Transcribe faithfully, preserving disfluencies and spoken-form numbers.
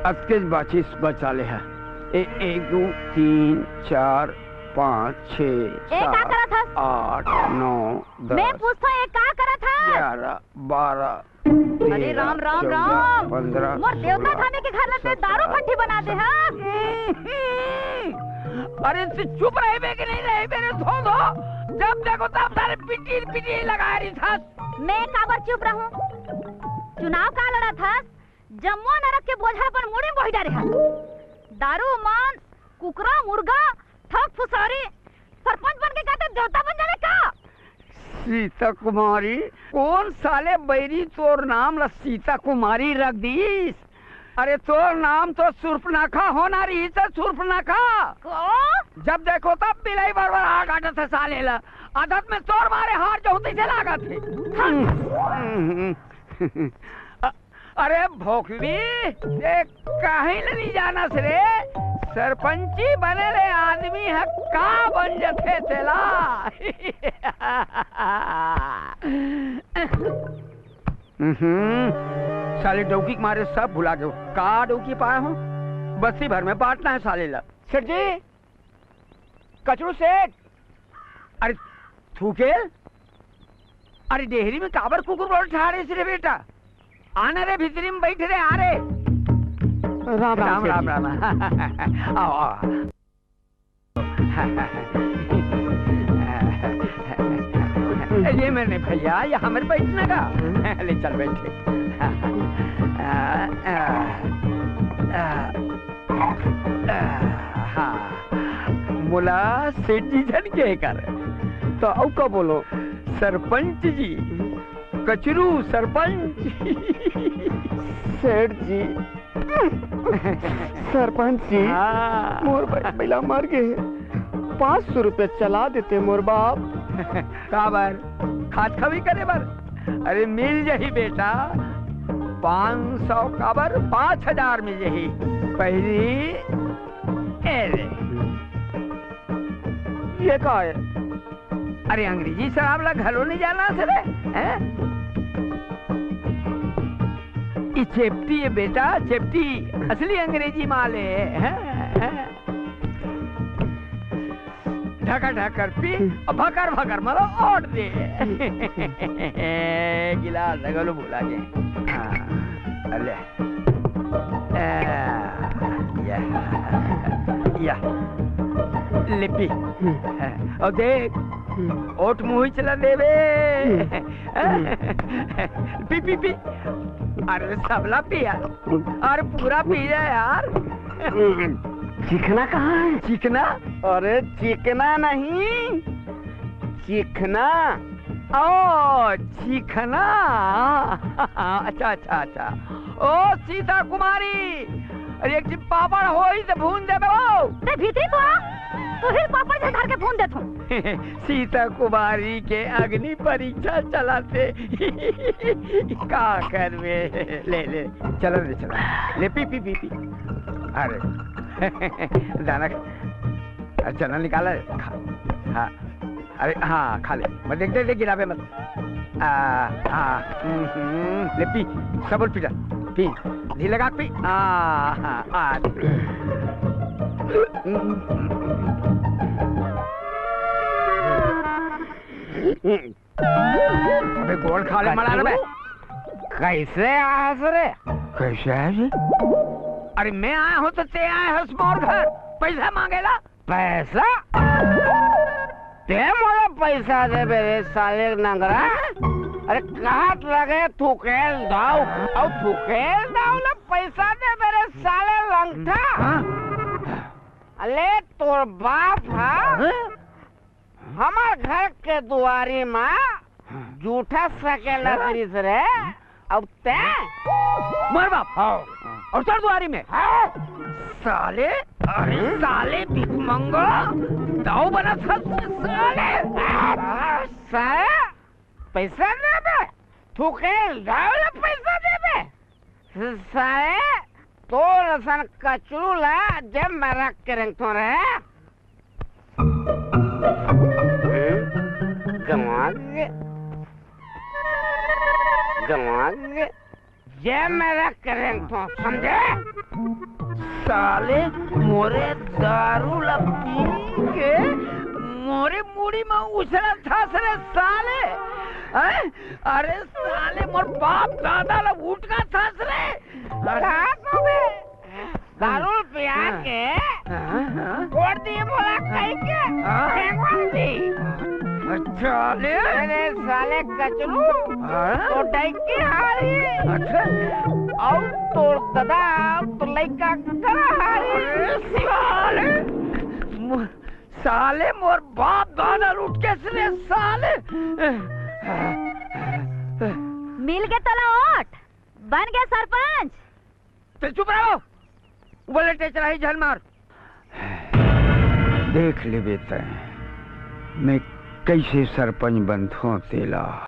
अतकेच बाचिस बचा ले हे। ए, एक, दू, तीन, चार, पाँच, छः, ए, का सात, करत हस? आठ, नौ, मैं दस, पूछथों, ए, का करत हस? ग्यारह, बारह, अरे तेरह, राम, राम, चौदह, राम। पन्द्रह, मोर देवता सोलह, धामे के घर ल ते सत्रह, दारू भट्टी बना दे हस। अरे, तू चुप रहिबे कि नहीं रहिबे रे, धो, धो। जब देखो तब साले पिटी, पिटी लगा रही था। मैं काबर चुप रहूं? चुनाव का लड़त हस? जम्मो नरक के बोझा अपन मुड़ी म बोही डारे हस। दारू, मांस, कुकरा, मुर्गा, थक फुसारी, सरपंच बन के का ते देवता बन जाबे का? सीता कुमारी, कोन साले बैरी तोर नाम ला सीता कुमारी रख दीस? अरे तोर नाम तो सुर्पनखा होना रहिस हे, सुर्पनखा। को? जब देखो तब बिलाई बरोबर हार काटत हे साले ला। आदत में तोर मारे हार जाहूं तइसे लागत हे। हाँ। अरे भोकवी, ते काहे ल नइ जानस रे? सरपंची बने ले आदमी ह का बन जथे तेला। हम्म, साले डौकी के मारे सब भुला गेंव। का डौकी पाए हों? बस्ती भर में बांटना हे साले ला। सेठ जी, कचरू सेठ। अरे थूकेल, अरे डेहरी में काबर कुकुर बरोबर ठाढ़े हस रे बेटा? आ ना रे, भीतरी में बइठ रे, आ रे। राम, राम, राम, सेठ राम, जी। राम। आओ, आओ। ये मेरे भैया, ये हमर बइठना का। ले चल, बइठ। आ, आ, आ, आ, हाँ, मोला सेठ जी झन कहे कर। त अउ का बोलों, सरपंच जी, कचरू सरपंच। सेठ जी, सरपंच जी, हाँ। मोर बै-, बैला मर गे हे। पाँच सौ रुपया चला देते मोर बाप। काबर? खात खवी करे बर? अरे मिल जही बेटा, पाँच सौ काबर, पाँच हजार मिल जही। पहिली ए ले। ये का हे? अरे अंग्रेजी शराब ला घलो नइ जानस रे, हैं? ई चेपटी ए बेटा, चेपटी, असली अंग्रेजी माल ए, हैं? हैं? ढकर ढकर पी अउ भकर भकर मारो ओट दे। गिलास घलो भुला गे। हाँ, अले। आ, या, या। ले पी। अउ देख, ओट मुही चला देबे। पी, पी, पी। अरे सबला पी यार। अरे पूरा पी जा यार। चिखना कहाँ हे? चिखना? अरे चिखना नहीं, चिखना। ओ, चिखना। अच्छा, अच्छा, अच्छा। ओ, सीता कुमारी, अरे एक ठिन पापड़ होही त भूंज देबे ओ। ते भीतरी तो आ, तोहिल पापड़ झन धर के भूंज देथों। सीता कुमारी के अग्नि परीक्षा चलत हे। का करबे? ले, ले, चल रे, चल। ले, पी, पी, पी, पी। अरे, दाना खा। अरे, चना निकाल, खा। हाँ। अरे हाँ, खा ले। मैं देख, देख, देख, गिराबे मत। आ, आ, हम्म, हम्म, ले पी, सबल पी जा। पी, धी लगा के पी। आ, हाँ, आ। अबे गोल खा ले, मड़ा ले बे। कइसे आए हस रे? कइसे आए जी? अरे मैं आए हों त ते आए हस मोर घर, पैसा मांगे ला? पैसा? ते मोला पैसा देबे रे साले नंगरा? अरे कहत रहे थूकेल दाऊ, अउ थूकेल दाऊ ला पैसा देबे रे साले लंगठा। हाँ? अले तोर बाप हा हाँ? हमर घर के दुआरी म जूठा सकेला हाँ? गिरिस रे, अउ तैं? मोर बाप? हाँ। अउ तोर दुआरी में? हाँ। साले, अरे हम्म? साले भिखमंगा, दाऊ बनत हस साले। साले, पैसा देबे? थूकेल दाऊ ला पैसा देबे? साले, तोर असन कचरू ला जेब में रख के रेंगथों रे। गंवा गे, गंवा गे। जे मेरा करेंट हो, समझे? साले, मोरे दारू ला पी के मोरे मुड़ी में उछलत हस रे साले। हैं? अरे साले, मोर बाप दादा ला उठकत हस रे। अरे, कहाँ को बे? दारू पिया हाँ। के हाँ, हाँ। छोड़ दिए बोला कहीं के हाँ। भगवान जी। अच्छा ले। अरे साले कचरू, हाँ। तो डंकी हारी। अच्छा। और तोर दादा तो लइका करा हारी। अरे साले, मो-, साले मोर बाप दादा लूट के रे साले। मिल के तोला ओट, बन गया सरपंच। ते चुप रहो, उबले टेचराही झन मार। देख लेबे तैं, मैं कैसे सरपंच बनथों तेला।